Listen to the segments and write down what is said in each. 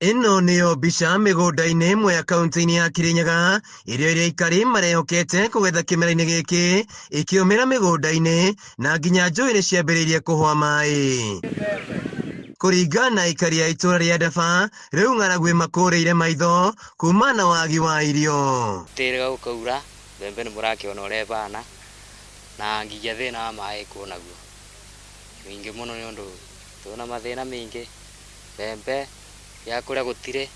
Ĩno nĩyo mbica mĩgũnda-inĩ ĩmwe ya kaunti-inĩ ya Kirinyaga, irio iria aikari marehokete kũgetha kĩmera-inĩ gĩkĩ ikĩũmĩra mĩgũnda-inĩ na nginya njũĩ nĩ ciambĩrĩirie kũhũa maĩ. Kũringana na aikari a itũũra rĩa Ndaba, rĩu ng'aragu ĩmakũrĩire maitho kumana na wagi wa irio. Tĩrĩga gũkaura, mbembe nĩ mũrakĩona ũrĩa ĩbana, na nginya thĩna wa maĩ kuo naguo mũingĩ mũno nĩ ũndũ twĩna mathĩna maingĩ, mbembe gĩa kũrĩa gũtirĩ,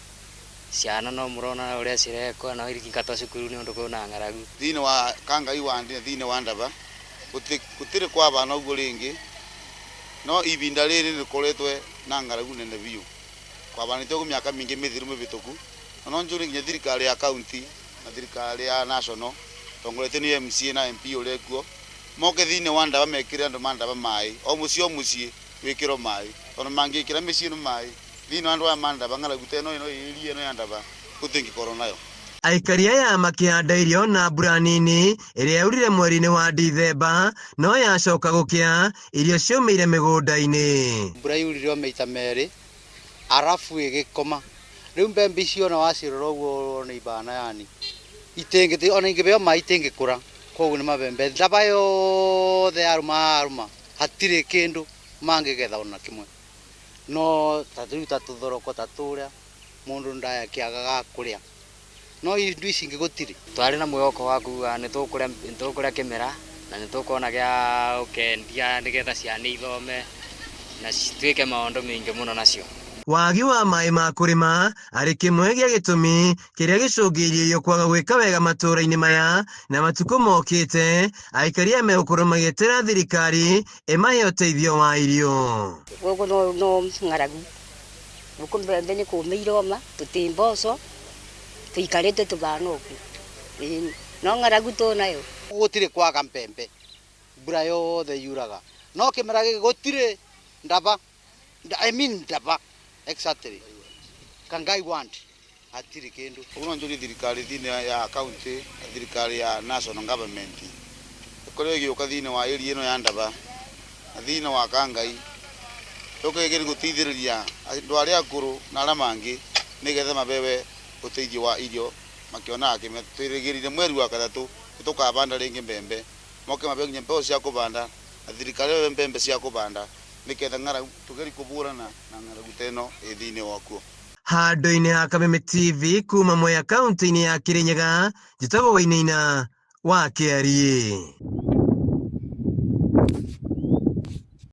ciana no mũrona ũrĩa cirekwo no iringatwo cukuru nĩ ũndũ kwĩna ng'aragu. Thĩinĩ wa Kangai ward na thĩinĩ wa Ndaba gũtirĩ kwabana ũguo rĩngĩ, no ibinda rĩrĩ nĩrĩkoretwe na ng'aragu nene biũ. Kwabanĩte ũguo mĩaka mĩingĩ mĩthiru mĩbĩtũku, na no njũrie nginya thirikari ya county na thirikari ya national ĩtongoretio nĩ MCA na MP ũrĩa ekuo, moke thĩinĩ wa Ndaba mekĩre andũ ma Ndaba maĩ, o mũciĩ o mũciĩ wĩkĩrwo maĩ, tondũ mangĩkĩra mĩciĩ ĩno maĩ, thĩinĩ wa andũ aya ma Ndaba ng'aragu ta ĩno ĩno area ĩno ya Ndaba gũtingĩkorwo nayo. Aikari aya makĩhanda irio na mbura nini ĩrĩa yaurire mweri-inĩ wa Dithemba no yacoka gũkĩa, irio ciũmĩire mĩgũnda-inĩ. Mbura yurire o maita merĩ arabu ĩgĩkoma. Rĩu mbembe icio ona wacirora ũguo ũrona ibana yani itingĩ ona ingĩheo maĩ itingĩkũra. Koguo nĩ mabembe ndaba yothe yarũma yarũma hatirĩ kĩndũ mangĩgetha ona kĩmwe. No ta rĩu ta tũthoroko ta tũrĩa mũndũ ndakĩagaga ga kũrĩa. No indo ici ingĩ gũtirĩ. Twarĩ na mwĩhoko wa kuga nĩ tũkũrĩa kĩmera na nĩ tũkuona gĩa gũkendia nĩgetha ciana ithome na twĩke maũndũ maingĩ mũno nacio. Wagi wa maĩ ma kũrĩma arĩ kĩmwe gĩa gĩtũmi kĩrĩa gĩcũngĩrĩirie irio kwaga gwĩka wega matũũra-inĩ maya na matukũ mokĩte aikari aya megũkorwo magĩetera thirikari ĩmahe ũteithio wa irio. Gũkũ no no ng'aragu gũkũ mbembe nĩ kũma iroma tũtĩ mboco tũikarĩte tũbana ũguo ĩni no ng'aragu tũnayo. Gũtirĩ kwaga mbembe mbura yothe yuraga no kĩmera gĩkĩ gũtirĩ ndaba, I mean ndaba exactly Kangai ward hatirĩ kĩndũ. Ũguo no njũrie thirikari thĩinĩ ya county na thirikari ya national government ĩkorwo ĩgĩũka thĩinĩ wa area ĩno ya Ndaba na thĩinĩ wa Kangai ĩũke ĩgerie gũteithĩrĩria andũ arĩa akũrũ na arĩa mangĩ nĩgetha mabewe ũteithio wa irio makĩonaga kĩmera. Twĩrĩgĩrĩire mweri wa gatatũ nĩtũkabanda rĩngĩ mbembe moke mabewe nginya mbeũ cia kũbanda na thirikari ĩmahe mbembe cia kũbanda nĩgetha ng'aragu tũgerie kũbũrana na ng'aragu ta ĩno ĩ thĩinĩ wakuo. Handũ-inĩ ha Kameme TV kuma Mwea kaunti-inĩ ya Kirinyaga, njĩtagwo Wainaina wa Kĩariĩ.